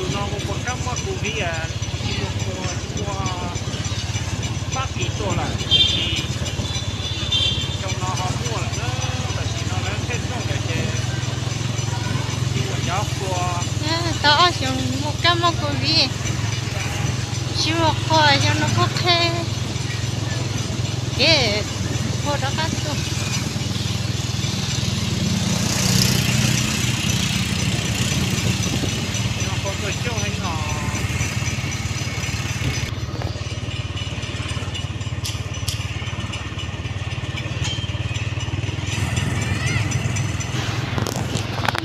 Tus no ua kab mob covid, ua pab kis tuaj lawm, tab sis xyoo no ho muaj lawm na, tam sim no lawv thej rooj lawm ces tsis ua cov qhua. Tau ob xyoos muaj kab mob covid, tsis ua qhua, xyoo no kuj qheb kev qhua rov qab tuaj.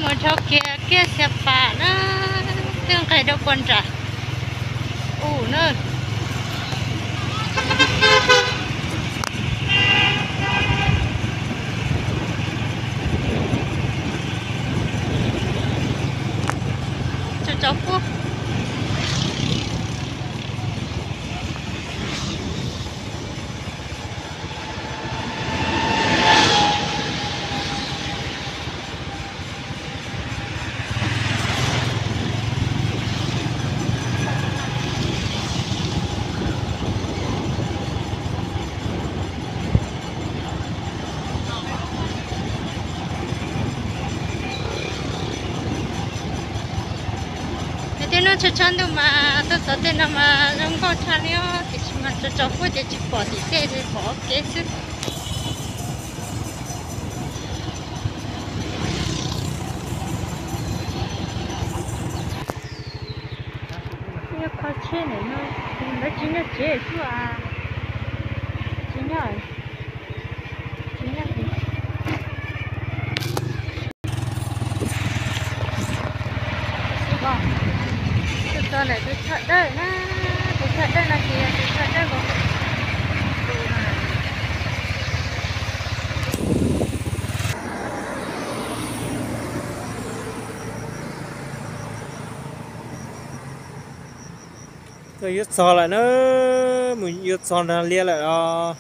Mus dhau kiag kiab Xia Pas na, twb nqes rau puag nram u na. Tsaus tsaus kub. Tej hnub tshav tshav ntuj mas tuaj txog tej no mas zoo nkauj tshaj li os, tiam sis mas tsaus tsaus kub ces tsis pom tim tej, pom ua ke xwb. Nyob kho tsheb ntawm no, lawv tsis nyob tsev xwb as. Tsis nyob, tsis nyob. Tus txog ntawm tus choj dawb na, tus choj dawb no ces yog tus choj dawb nkaus. Tuaj yuav txog lawm na, mus yuav txog nram Liaj lawm os.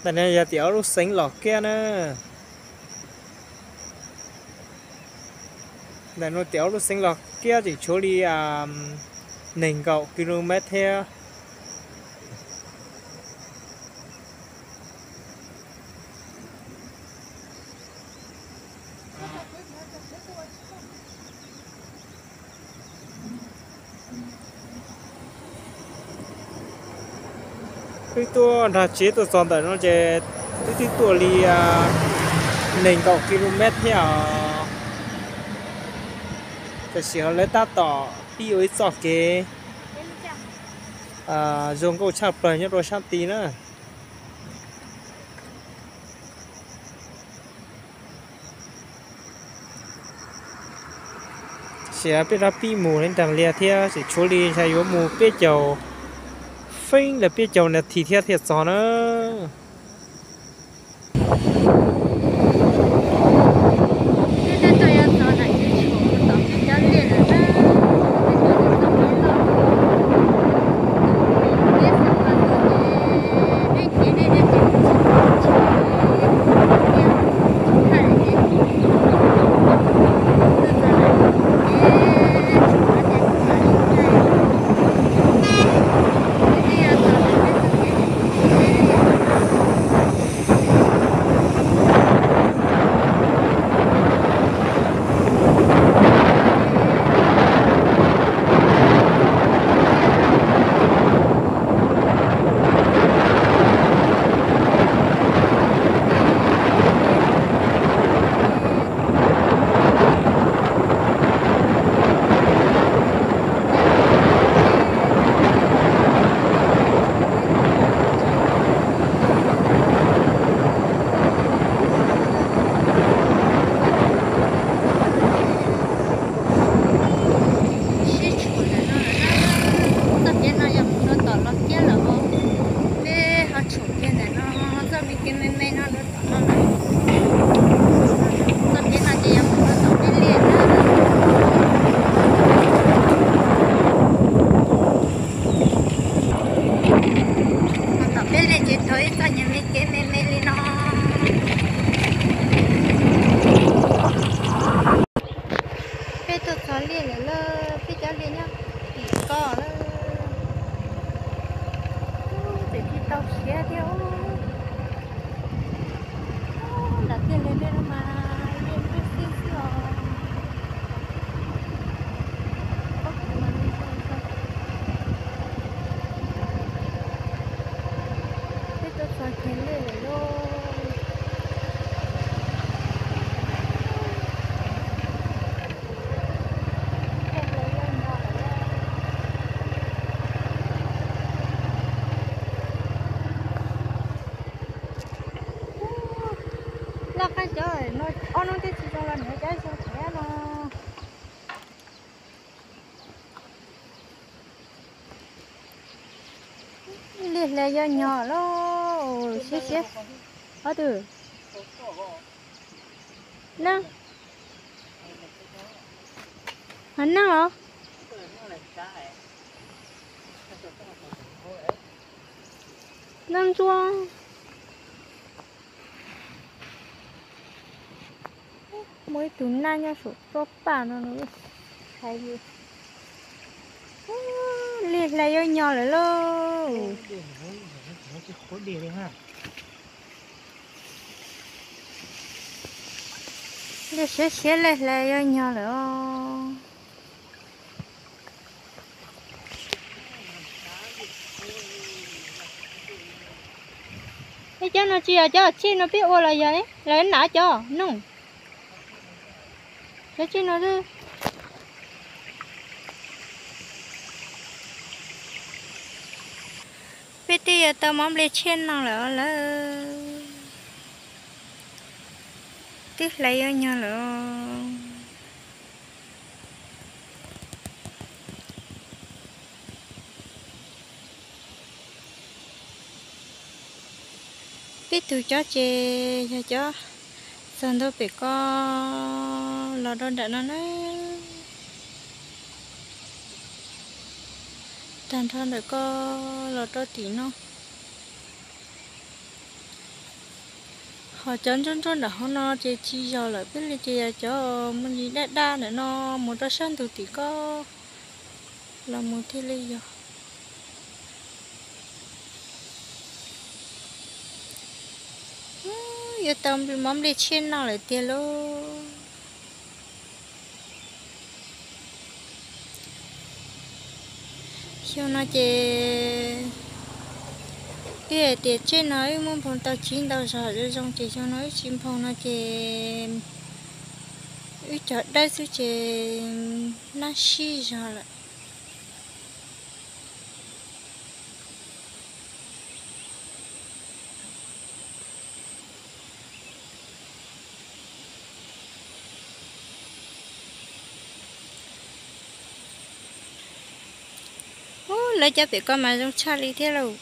Ntawm no yog tim ob lub xeev Los Kiab na. Ntawm no tim ob lub xeev Los Kiab tseem tshuav li nees nkaum ki lus mev thiab. Twb tuaj nrog tsev tuaj txog ntawm no ces twb twb tuaj li nees nkaum ki lus mev thiab os. Tam sim no lawv tab tom pib ua ib txoj kev zoo nkauj tshaj plaws nyob rau sab tid na. Tab sis peb rov pib mus li nram Liaj thiab, tseem tshuav li ntshai yuav mus peb caug feeb los peb caug nas this thiab thiaj txog na. Sib tshuam ntawm no lawm na. Txoj kev no yog mus rau tom Los Kiab lawm os. Peb ho tshuam kiag ntawm no, txoj me kev me me no rau tom no lawm. Txoj kev no ces yog mus rau tom peb Liaj na. Tom peb Liaj ces taug ib txoj nyuag me kev me me li no. Qaib cov no ob hnub twb tsis zoo los niam cov zoo thiab no. Liaj hle yog nyog lauj, siab siab. Ob tug neeg, neeg los, neeg ntsuab. Muaj ib tug nab nyob saum tsob paj no, hais li, liaj hle yuav nyog lawm lauj. Liaj siab siab, liaj hle yuav nyog lawm os. Ej, cov no tsis yog cov tsij no peb ua los yog lawv nam cov no. Cov tsij no xwb. Peb twb yuav tau mov nplej tshiab no lawm lawm. Twb hle yuav nyog lawm. Peb tug cov ces yog cov txog ntua pem ko los rau nram no na. Tag nrho ntawm ko los rau tim no. Ho cov nruab nruab nram hauv no ces tsis yog lawm, peb li ces yog cov muaj ntsis daj daj ntawm no mus rau sab ntug tim ko los mus thiaj li yog. Yuav tau mov nplej tshiab noj lawm tiag lauj. Xyoo no ces wb hais tias tsib no wb muab nphoo tau tsib ntau zog zoo zoo ces xyoo no wb tsis nphoo no ces wb cog dawb xwb ces nab sib zog lawm. Ub, lawv cov pem ko mas zoo tshaj li thiab lauj.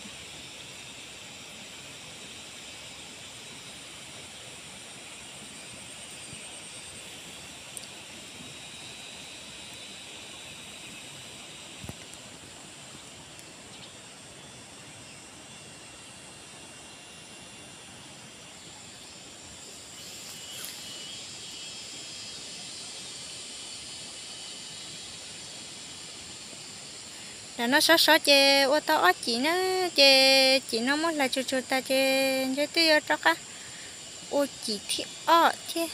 Nram no sov sov ces ua tau ob cim na, ces cim no muab hlais tsuag tsuag tas ces ntshe twb yuav rov qab ua cim thib ob thiab.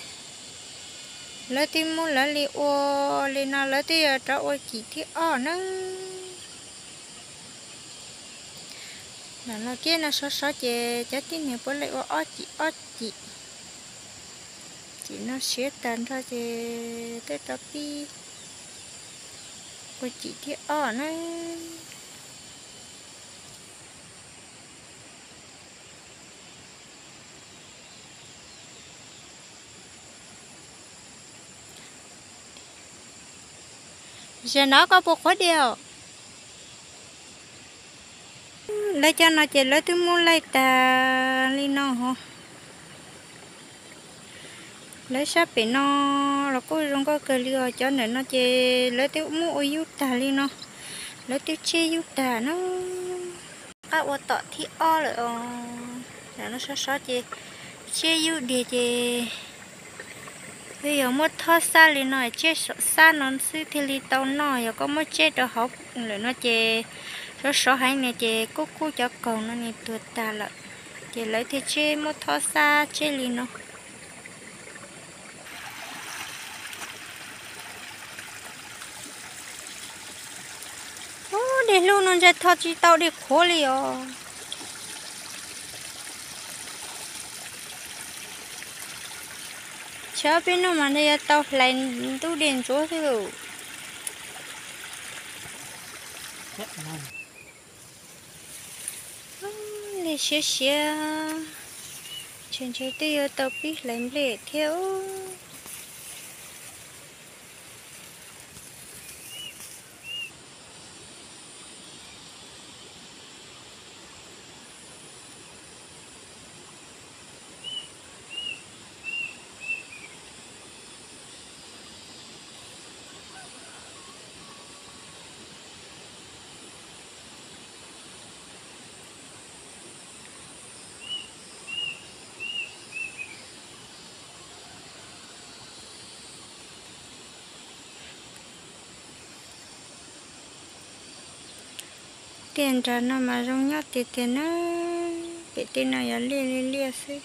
Lawv twb muab lawv li ua li no lawv twb yuav rov ua cim thib ob na. Nram no kiag no sov sov ces cov tib neeg puav leej ua ob cim ob cim. Cim no siav tag nrho ces twb rov pib ua cim thib ob na. Zaum no koj puas qhuav diam? Lawv cov no ces lawv twb muab laij tag li no ho. Lawv sab pem no los kuj zoo nkauj kawg li os, cov ntawm no ces lawv twb muab ua yub tag li no, lawv twb tseb yub tag na. Qab ua tom thib ob lawm os. Ntawm no sov sov ces tseb yub diag ces yog muab thob xab li no, tseb saum xab no xwb thiaj li tau noj, yog koj muab tseb rau hauv lawm no ces sov sov heev no ces kub kub cov kaus no nws tuag tag lawm, ces lawv thiaj tseb muab thob xab tseb li no. Ub, dej hlub no ntshe tho tsis tau dej qhuav li os. Tshav peb hnub mas ntshe yuav tau hlais ntub dej ntsuav xwb lauj. Li siav siav, Ntshe twb yuav tau pib hlais nplej thiab. Tiaj nram no mas zoo nyob tiag tiag na, pem tej no yog liaj li liaj xwb.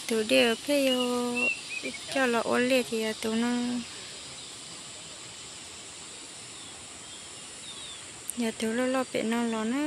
Tus dej peb yuav coj los ua liaj ces yog tus no, yog tus loj loj pem no los na.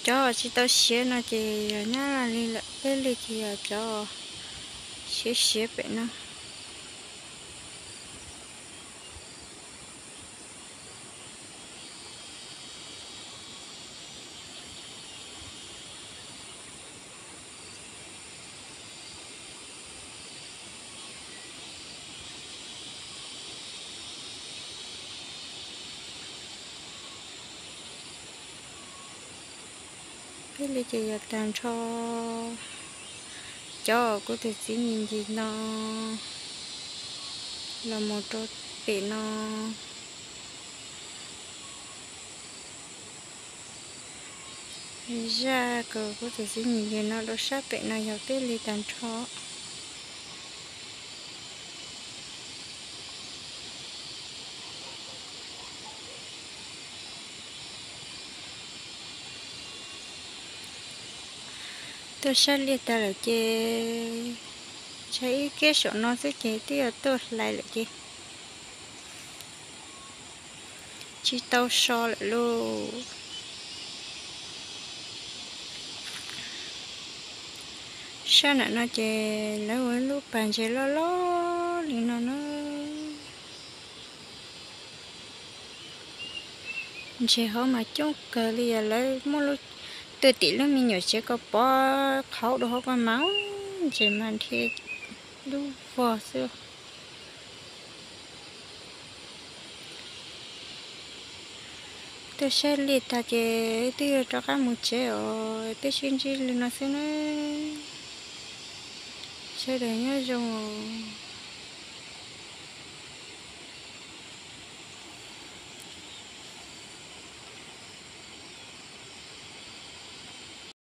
Cov tsis tau siav no ces yog nyab li lawm, peb li ces yog cov siav siav pem no. Peb li ces yog tag nrho cov kuv tus txiv ncig ncig no los mus rau pem no. Zaj uas kuv tus txiv ncig ncig no rau sab pem no yog peb li tag nrho. Tuaj saib liaj tag lawm ces tshuav ib kiab saum no xwb ces twb yuav tuaj hlais lawm ces tsis tau so lawm lauj. Sab nram no ces lawv ua lub pas ntses loj loj li no na. Ntses hauv mas coob kawg li, yog lawv muab lub, tuaj tim lub me nyuam tsev ko pov qhauv dua hauv ko mas ntses mas nrhiav lub vog xwb. Tuaj saib liaj tag ces twb yuav rov qab mus tsev os, peb sib ntsib li no xwb na. Sawv daws nyob zoo os.